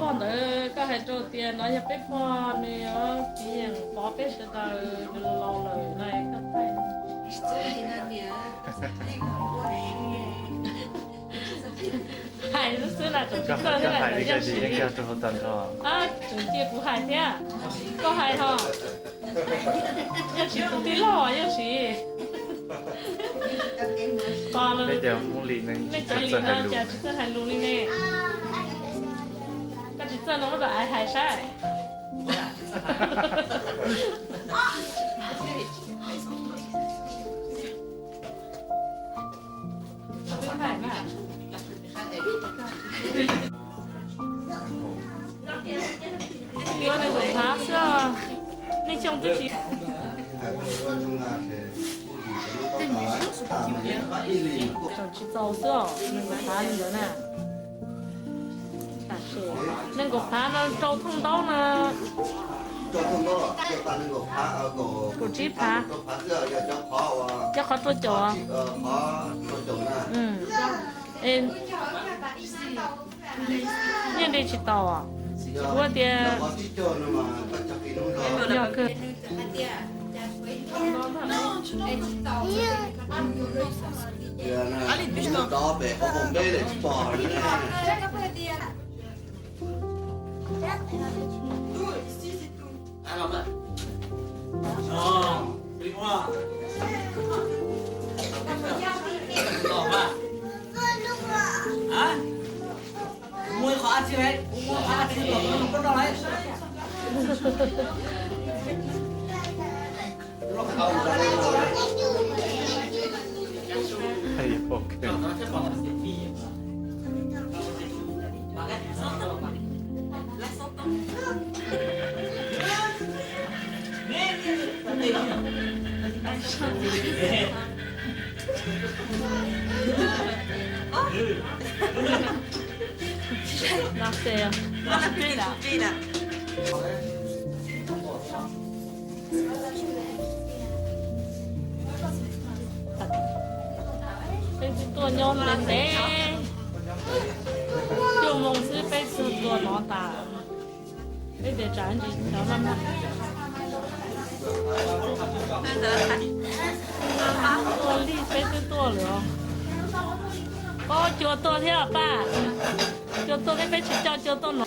Pog ntawd koj hais rau tias no yog peb pog, nws yuav txiv yeem pov peb sawv daws, nws laus lawm no koj txhais. Hais xwb xwb na, tseem tsis txawj thiab, yeej nkag rau hauv tag nrho. Tseem cia kuv hais thiab, koj hais ho. Yog tsis tus tij laug yeej siv. Peb cov Hmoob Lis no cas tsis txawj hais lus li ne. Koj tsis txawj no muab rau aiv hais saib. Yuav nees nkaum phav xwb, nej xyoo twb tsis. Tseem tsis txaus xwb os, nees nkaum phav li ntawd na. Nees nkaum phav no rau thooj ntaub no. Kaum tsib phav. Cov qhov rua caum. Nyiaj nqi tsis tau, tsis paub tias. Yog kawg. Peb twb tuaj nyob ntev ntev, cuaj moos xwb peb txog tua no tas. Peb tias tsam ntsis cov no tuaj lij peb twb tuaj lawm os. Ob, cua tuaj thiab paj, cua tuaj thiab, peb tsis coj cua tuaj no.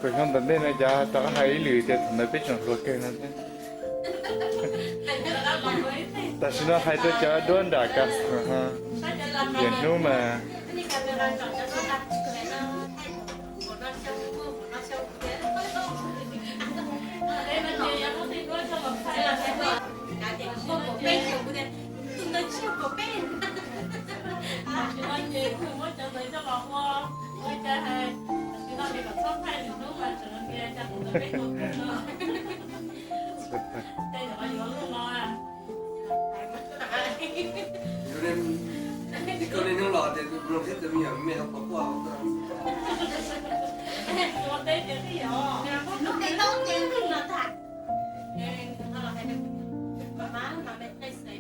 Kom xyoo tom ntej no cov rov qab hais ib lwm tias thaum ntawd peb tseem hluas kawg no thiab. Tam sim no hais rau cov duab nram kas, tiam hnub mas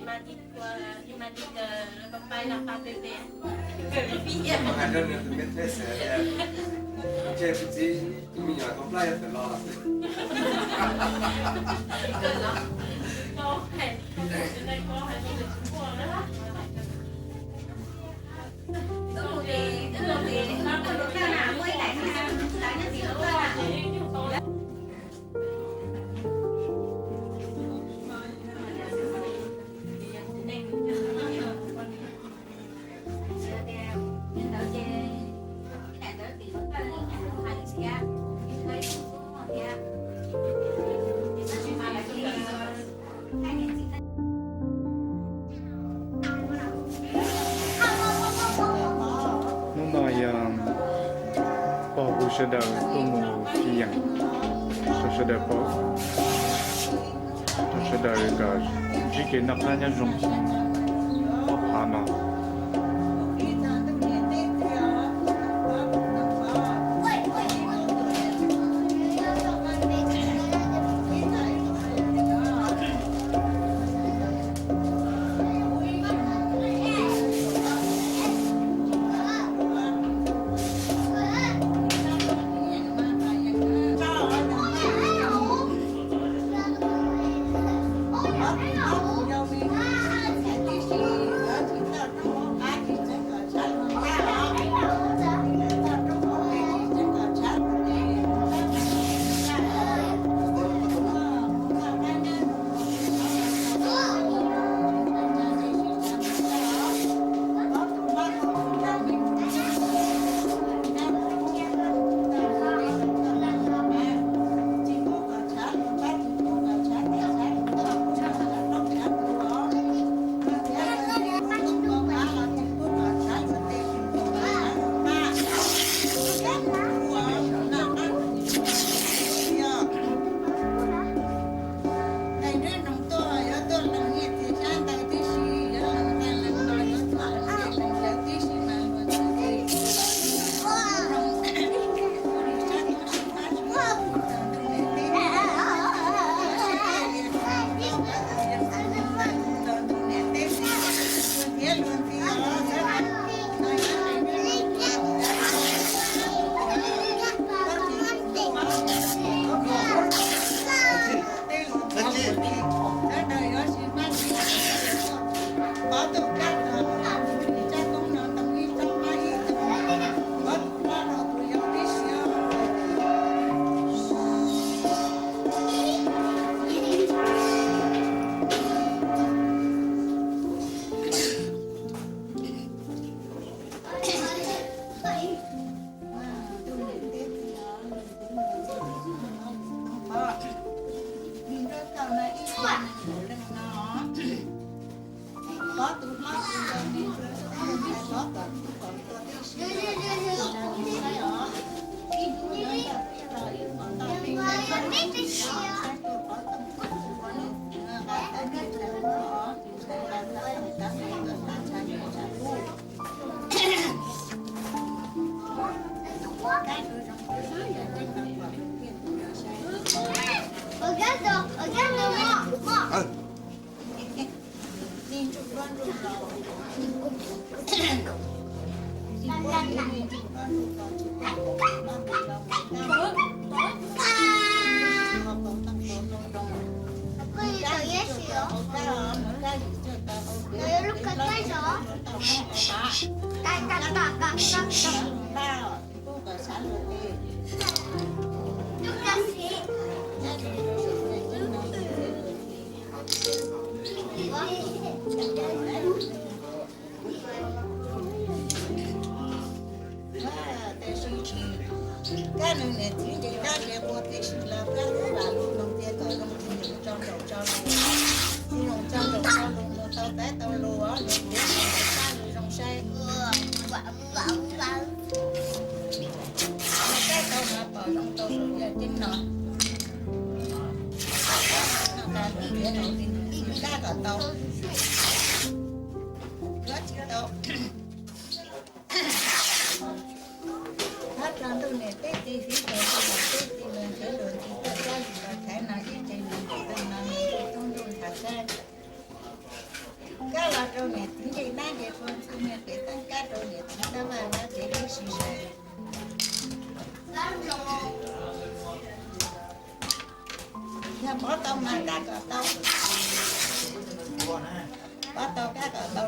Mas ib ua ib mas ib los pab peb peb. Mas hais rau nws tus me tub xav tias, ntshe tus txiv tus me nyuam tau plab yog tawm los xwb. Hnub no yog pog hu sawv daws tuaj mus fij yeem rau sawv daws paub, rau sawv daws kom ntsib kev noj qab nyob zoo ob phav no. Kab nws niam txiv nce kab ze qua tib si los kab lub lam lub nug tias kom zoo tsis zoo tso nraum tso lus, tsis zoo tso nraum tso lus mus tau tais tau lus os, nws kuv kab nws zoo saib. Kab tau mas pom zoo tau lus yog ceeb no. Noj tas nws tiav nws kab kom tau, yuav tsis tau. Thov txog ntuj niam teb txiv, fiv txog ntuj niam teb txiv, los ntshev luag ntxhi tuaj kab zis los thaiv no ib tsev neeg ntuj no nws tub ntuj ntshav saib. Yog pov tau mas kab kom tau, pov tau kab kom tau.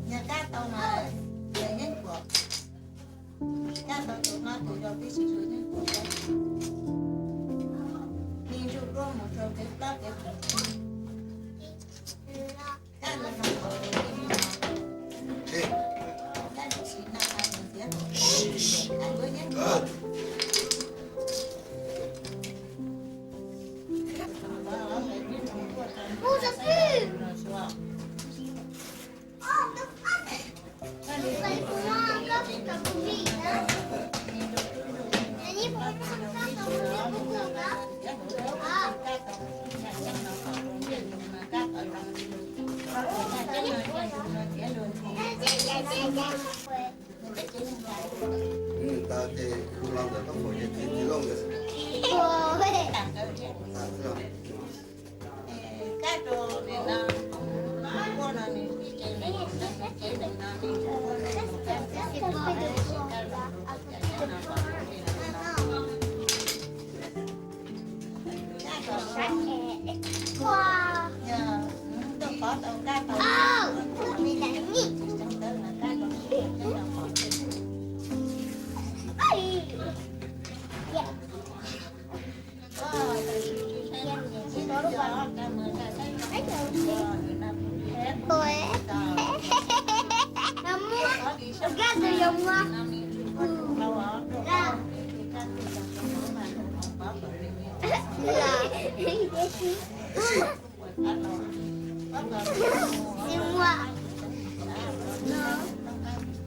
Yog kab tau mas yeej kuam, kab tau tus hlob tus yau tib si yeej kuam, me ntsuj duab mus rau kev plab kev pum.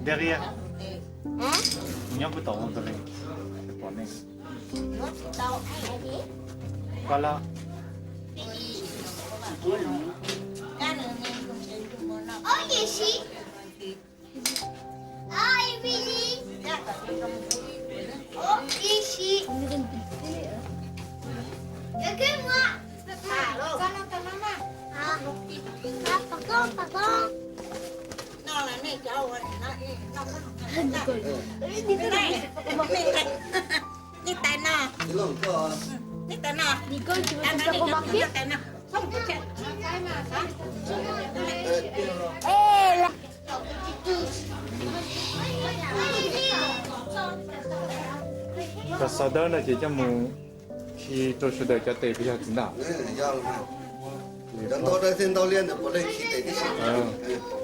Ntiag Ria, nyob puag tom tus li, pom nej. Koj lawm. Niag tais no, niag tais no, tais no, niag tais no. Cov xov dawb no ces coj mus khi rau sawv daws cov tes puas yog txiv ntawd?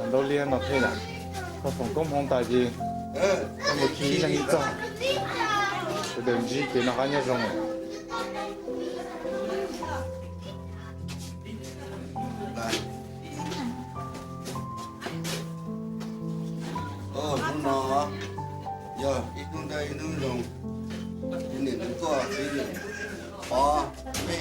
Ntau liab no thiab yom, koj foom koob hmoov tas ces koj mus khi ib leeg ib txoj, sawv daws ntsib ces noj qab nyob zoo lawm. Hnub no yog ib hnub ntawm ib hnub zoo, kuv niam kuv txiv, pov, mej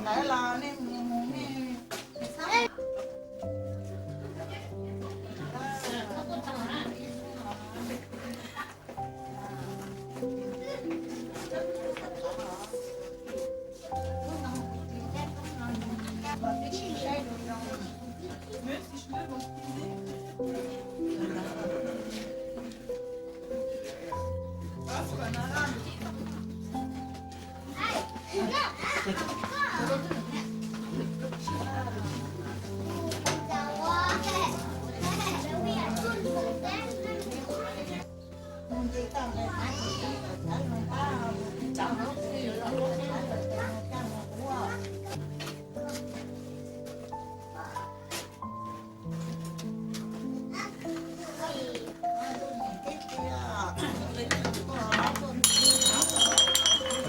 ntawd los nej mus nej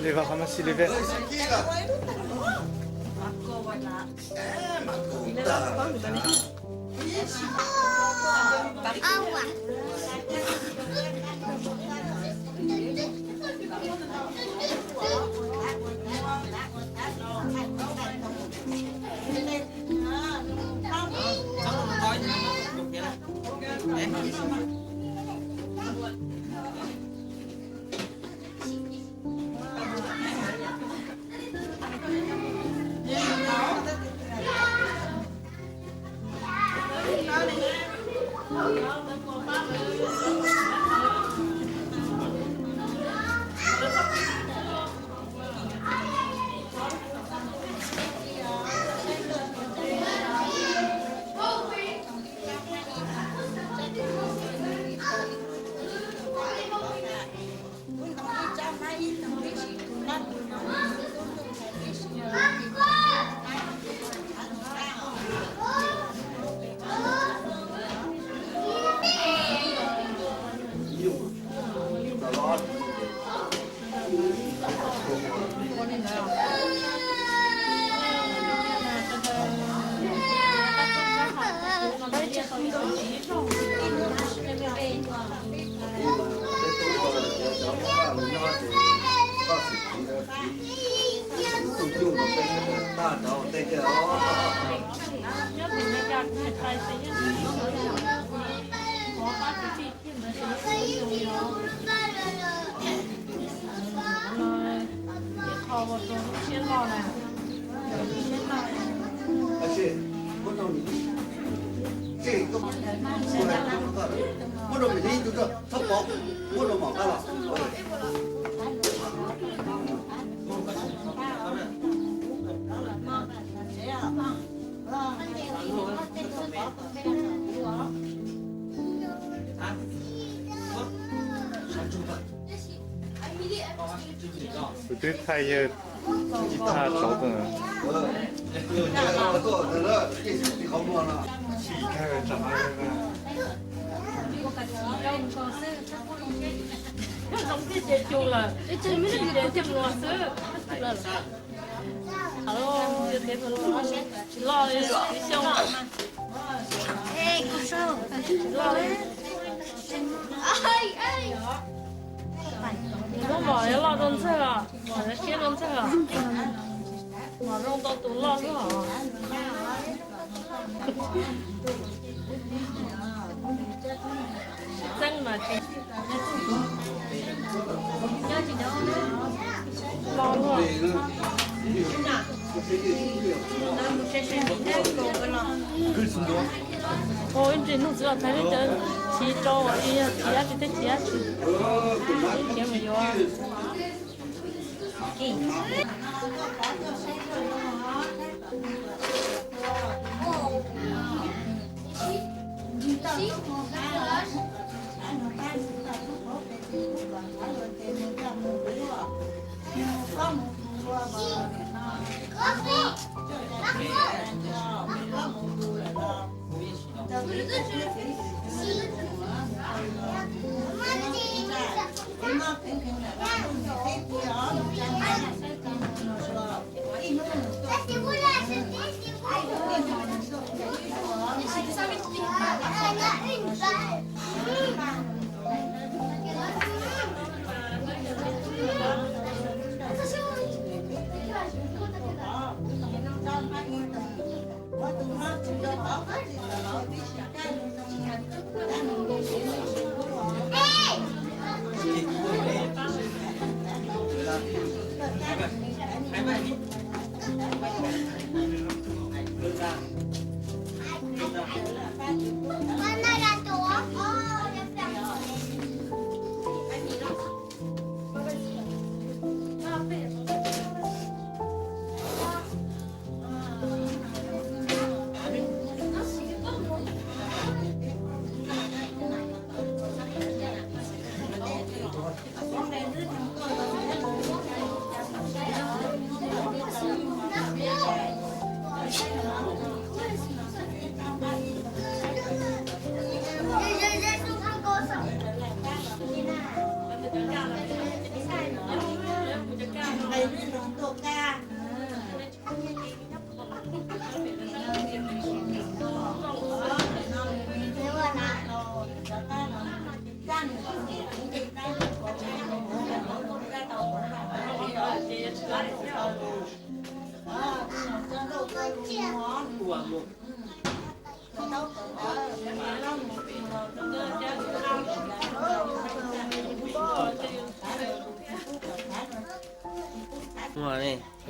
Allez, va ramasser les verres. Kuv twb thaij yawg ib thaj tsauv tag. Loj li ib xyoos. Loj li. Lub mom yuav loj rau ntxawg os, mom yuav siab rau ntxawg os. Mom zoo tau tus loj xwb os. Txeeb mas tsis loj luaj. Ua ib ntsis nug txiv los thaiv cov chiv rau, yog chiv dab tsi thiab chiv dab tsi. Ib ntsis mus yuav.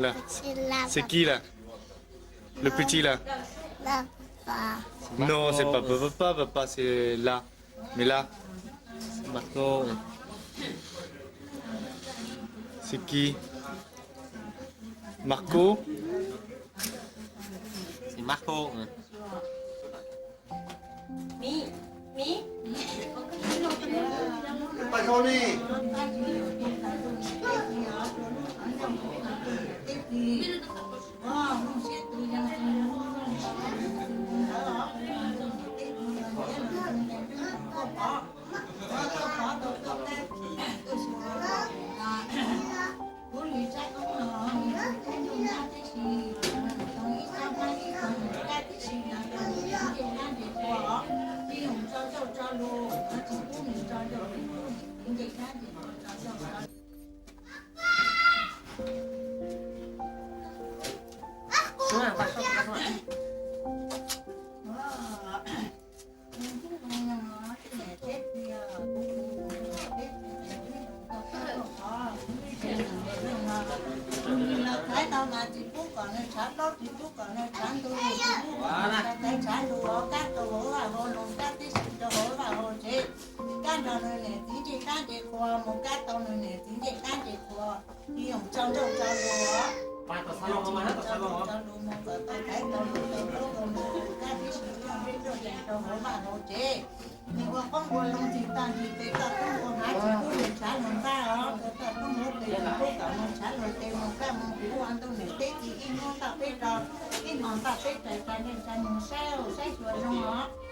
Lawm, Xi Kis lawm. Lub pwj ci lawm. No, xi pa pa pa pa pa pa xi la. Mi la. Xi Kis. Mas Kub. Xi Mas Kub. Mas tsis pub kom nws tshav plaub, tsis pub kom nws tshav ntuj, tsis pub kom nws tshav teb tshav ntuj, kab rau hauv vaj hauv loog, kab tib si rau hauv vaj hauv tsev, kab nrog nws niam txiv ncej qab ncej qhua mus, kab tau nws niam txiv ncej qab ncej qhua, tsis yoog tso nrauj tso lus, tsis yoog tso nrauj tso lus mus kom tau taiv tau lus tau plaub tau ntug, kab tib si nrog nruab nruab yees rau hauv vaj hauv tsev. Nws ua qoob ua loo tsis tag nrho ces koj tub ua hav tsis pub nws tshav luag npaj os, koj tub ua tes tsis pub kom nws tshav luag tes mus kaj mus kuv ua ntuj niam teb tsis ib hnub ntaj peb rau, ib hmo ntaj peb rais tsa neej tsa mus saib saib xyuas zoo os.